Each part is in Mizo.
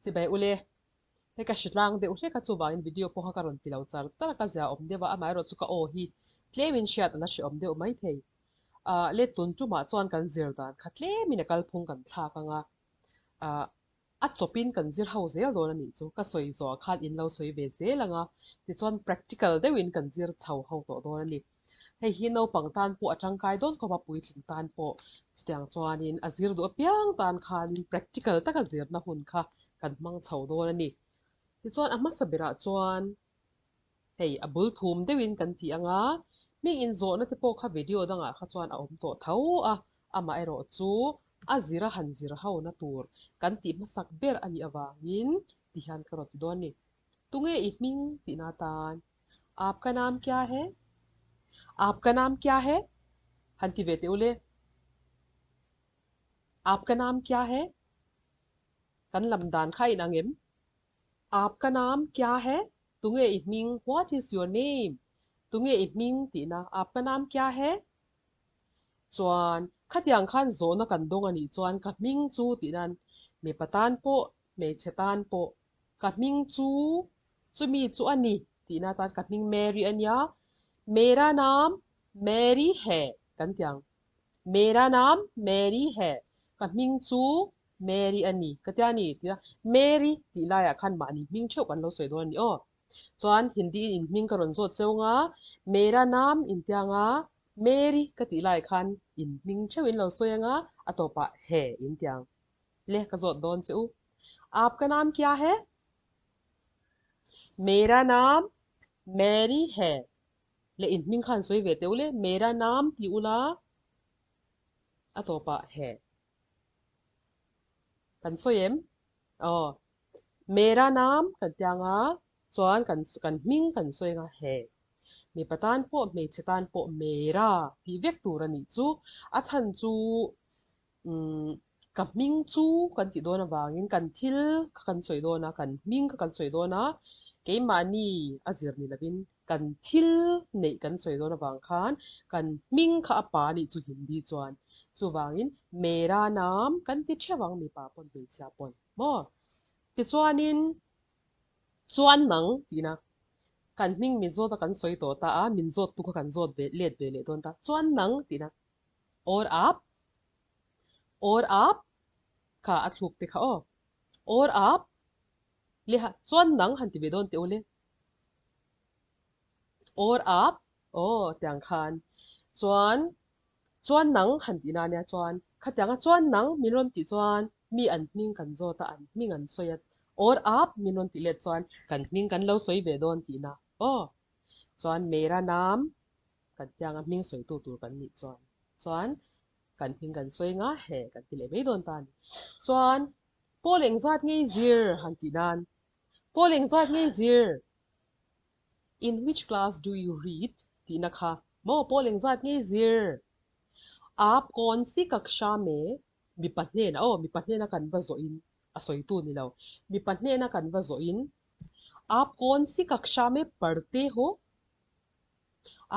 Chibai ule, hei ka hritlang deuh hlek a, chuvangin video pawh kha ka rawn ti lo char char a, ka zia awm deuh a, amaherawh chu ka aw hi tlemin hriat a la hre awm deuh maithei. Ah, let tun tumah chuan kan zir dan kha tlemin a kalphung kan thlak ang a, ah, a chawpin kan zir ho zel dawn a nih chu, ka sawi zawhah khan in lo sawi ve zel ang a, tichuan practical deuhin kan zir chho ho tawh dawn a ni. Hei hi naupang tan pawh a tangkai dawn khawp a, puitling tan pawh chutiang chuanin a zir duh apiang tan khanin practical taka zirna hun kha kan hmang chho dawn a ni. Tichuan a hmasa berah chuan hei a bul thum deuhin kan ti ang a, hming inzawhna te pawh kha video dangah kha chuan a awm tawh tho a, amaherawh chu a zira han zir hona tur kan tih hmasak ber a nih avangin tihian ka rawn ti dawn a ni. Tunge i hming tihna atan Aapka naam kya hai? Aapka naam kya hai? Han ti ve teh ule. Aapka naam kya hai? Kan lam dan kha a inang em? Aapka naam kya hai? Tunge i hming? What is your name? Tunge i hming tihna Aapka naam kya hai? Chuan khatiang khan zawhna kan dawng a nih chuan ka hming chu tih nan mipa tan pawh hmeichhe tan pawh ka hming chu chumi chu a ni tihna tan ka hming Mary a nia, Mera naam Mary hai kan ti ang. Mera naam Mary hai, ka hming chu Mary a ni ka tia ni tih a, Mary tih laiah khan mahni hming theuh kan lo sawi dawn a ni aw. Chuan Hindi in hming ka rawn zawt cheu nga, Mera naam intia nga, Mary ka tih laiah khan in hming theuh in lo sawi anga a tawpah hai intia ang. Le ka zawt dawn che u. Aapka naam kya hai? Mera naam Mary hai. Le in hming khan sawi ve teh u le. Mera naam ti ula a tawpah hai. Kan sawi em? Aw. Mera naam kan ti anga chuan kan kan hming kan sawi anga hai. Mipa tan pawh hmeichhe tan pawh Mera tih vek tur a nih chu. A chhan chu Umm, ka hming chu kan tih dawn avangin kan thil kha kan sawi dawn a, kan hming kha kan sawi dawn a, keimahni a zir ni lovin kan thil neih kan sawi dawn avang khan kan hming kha a pa nih chu Hindi chuan. Chuvangin Mera naam kan ti theuh ang mipa pawn hmeichhia pawn maw? Tichuanin chuan nang tihna kan hming min zawt a kan sawi tawh ta a, min zawttu kha kan zawt ve let ve leh dawn ta, chuan nang tihna. Or aap Or aap kha a thluk te kha aw. Or aap le ha chuan nang han ti ve dawn teh u le. Or aap aw tiang khan chuan chuan nang han tih na nia chuan khatianga chuan nang min rawn tih chuan mi an hming kan zawt a an hming an sawi a or aap min rawn tih let chuan kan hming kan lo sawi ve dawn tihna aw. Chuan mera naam Kan tianga hming sawitu tur kan nih chuan chuan kan hming kan sawi nga he kan ti leh mai dawn ta a ni. Chuan Paul engzat ngei zir han tih nan Paul engzat ngei zir In which class do you read tihna kha maw Paul engzat ngei zir Aap kawn si kaksha me mipa hnenah aw mipa hnena kan va zawhin a sawitu ni lo mipa hnena kan va zawhin Aap kawn si kaksha me parte ho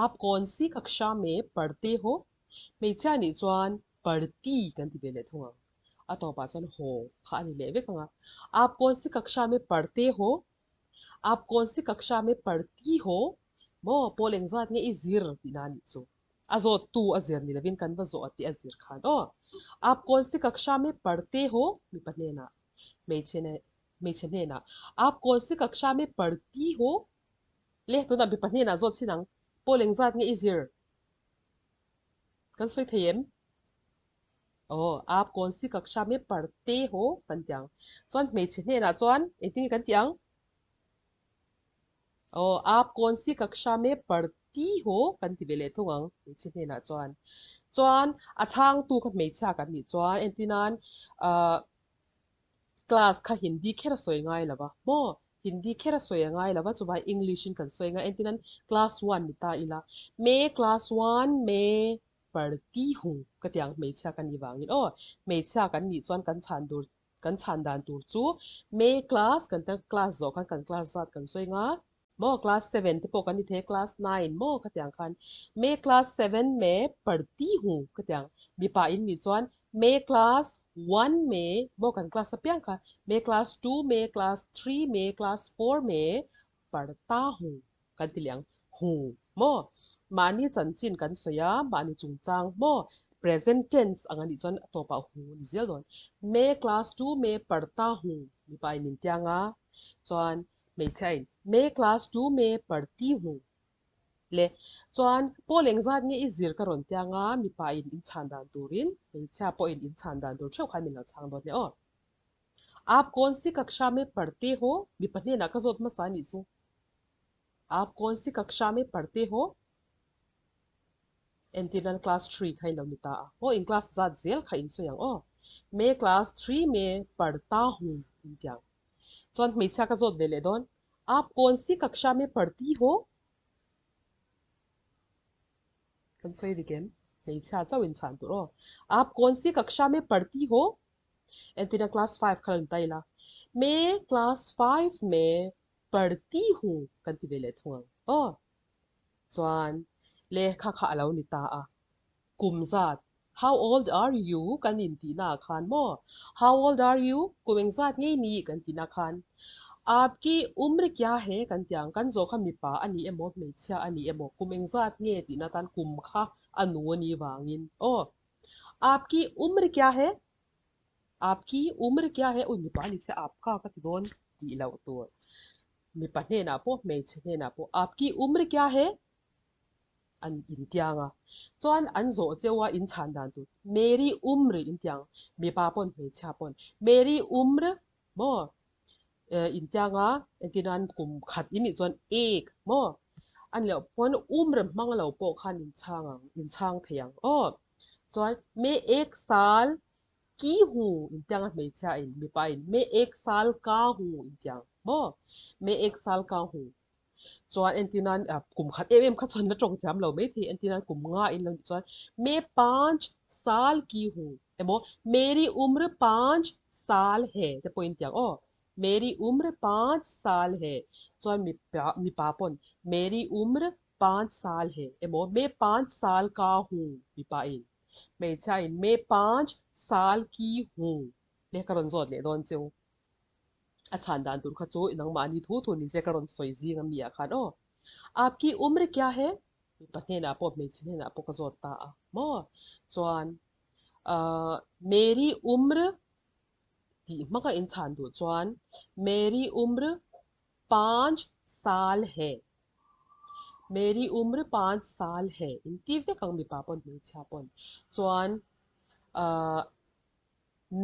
Aap kawn si kaksha me parte ho? Hmeichhia nih chuan parti kan ti ve leh thung ang. A tawpah chuan ho kha a ni leh vek ang a. Aap kawn si kaksha me parte ho? Aap kawn si kaksha me parti ho? Maw pawl engzat nge i zir tihna a nih chu. A zawttu a zir ni lovin kan va zawh a tih a zir khan aw. Aap kawn si kaksha me parte ho? Mipa hnenah hmeichhe hmeichhe hnenah Aap kawn si kaksha me parti ho? Le, tunah mipa hnenah zawt chin ang. Pawl engzat nge i zir? Kan sawi thei em? Aw, aap kawn si kaksha me parte ho kan ti ang. Chuan hmeichhe hnenah chuan engtin nge kan tih ang? Aw, aap kawn si kaksha me parti ho kan ti ve leh thung ang hmeichhe hnenah chuan. Chuan a chhangtu kha hmeichhia kan nih chuan entirnan ah class kha Hindi kher a sawi ngai lo va maw? Hindi kher a sawi a ngai lo va, chuvai English in kan sawi ngai. Entirnan class one ni ta ila, Me class one me parti hu ka ti ang hmeichhia ka nih vangin aw, hmeichhia kan nih chuan kan chhan tur kan chhan dan tur chu me class kan tia class zawh khan kan class zat kan sawi nga maw class seven te pawh kan ni thei class nine maw ka ti ang khan me class seven me parti hu ka ti ang mipa in nih chuan me class One me maw kan class apiang kha me class two me class three me class four me parta hu kan ti leh ang hu maw mahni chanchin kan sawi a mahni chungchang maw present tense ang anih chuan a tawpah hu a ni zel dawn me class two me parta hu mipa in intiang a chuan hmeichhia in me class two me parti hu Le, chuan Paul engzat nge i zir ka rawn tiang a, mipa in in chhan dan turin, hmeichhia pawhin in chhan dan tur theuh khan min lo chhang dawn hle aw. Aap kawn si kaksha me parte ho, mipa hnenah ka zawt hmasa anih chu. Aap kawn si kaksha me parte ho? Entirnan class three kha in lo ni ta a, aw in class zat zel kha in sawi ang aw. Me class three me parta hu in tiang. Chuan hmeichhia ka zawt ve leh dawn, Aap kawn si kaksha me parti ho? Kan sawi dik em? Hmeichhia chauh in chhan tur aw. Aap kawn si kaksha me parti ho? Entirna class five kha lo ni ta ila. Me class five me parti hu kan ti ve leh thung ang aw. Chuan lehkha kha a lo ni ta a. Kum zat How old are you? kan intihna ah khan maw? How old are you? Kum engzat ngei ni kan tihna khan Aapki umr kya hai? kan ti ang. Kan zawh kha mipa a ni emaw hmeichhia a ni emaw kum engzat nge tihna tan kum kha a nu a nih vangin aw Aapki umr kya hai? Aapki umr kya hai? Ui mipa a ni se aapka ka ti dawn tih loh tur. Mipa hnenah pawh hmeichhe hnenah pawh Aapki umr kya hai? an intiang a, chuan an zawh cheu a inchhan dan tur Meri umr intiang, mipa pawn hmeichhia pawn Meri umr maw intiang a, entir nan kum khat in nih chuan ek maw a ni loh pawn umr hmang lo pawh khan inchhang ang inchhang thei ang aw, chuan Me ek saal ki hu intiang a hmeichhia in mipa in Me ek saal ka hu intiang maw Me ek saal ka hu. Chuan entir nan kum khat em em kha chuan la tawng thiam lo maithei entir nan kum nga in lo nih chuan me panch saal ki hu emaw meri umr panch saal he te pawh in tiang aw meri umr panch saal he chuan mipa mipa pawn meri umr panch saal he emaw me panch saal ka hu mipa in hmeichhia in me panch saal ki hu le ka rawn zawt leh dawn cheu. A chhan dan tur kha chu nangmahni thu thu ni se ka rawn sawi zing a mi ah khan aw. Aapki umr kya hai? Mipa hnenah pawh hmeichhe hnenah pawh ka zawt ta a maw? Chuan ahh Meri umr tih hmanga in chhan duh chuan Meri umr paanch saal hai. Meri umr paanch saal hai in ti vek ang mipa pawn hmeichhia pawn. Chuan ahh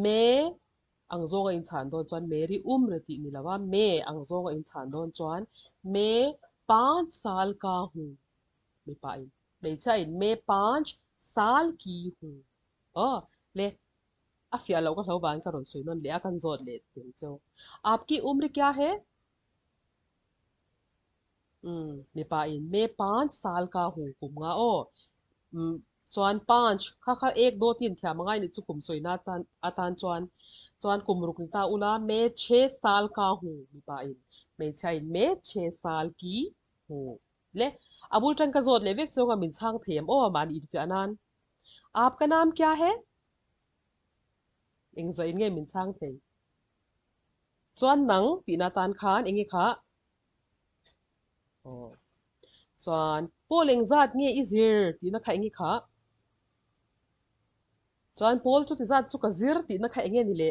Me ang zawnga inchhan dawn chuan Meri umr tih ni lo a, Me ang zawnga inchhan dawn chuan Me paanch saal ka hu mipa in hmeichhia in Me paanch saal ki hu aw le a fiah loh ka hlo vangin ka rawn sawi nawn leh a kan zawt leh tel cheu Aapki umr kya hai? Umm mipa in me paanch saal ka hu kum nga aw umm chuan paanch kha kha ek dawt in thiam angai nih chu kum sawi na chuan atan chuan chuan kum ruk ni ta ula me chhe saal ka hu mipa in hmeichhia in me chhe saal ki hu le a bul tan ka zawt leh vek zawng a min chhang thei em aw mahni infiah nan aap ka naam kya he engzah in nge min chhang thei chuan nang tihna tan khan enge kha Aw. Chuan, Paul engzat nge i zir tihna kha enge kha? Chuan, Paul chuti zat chu ka zir tihna kha enge ni le?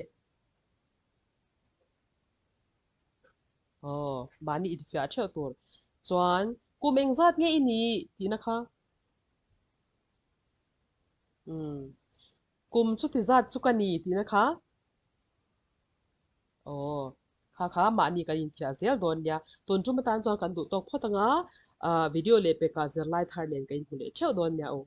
Aw, mahni infiah theuh tur. Chuan, kum engzat nge i nih tihna kha? Umm. Kum chuti zat chu ka ni tihna kha? Aw, kha kha mahni kan inthiah zel dawn nia. Tun tum atan chuan kan duh tawk phawt anga, video leh pekah zirlai thar nen ka inhmu leh theuh dawn nia aw.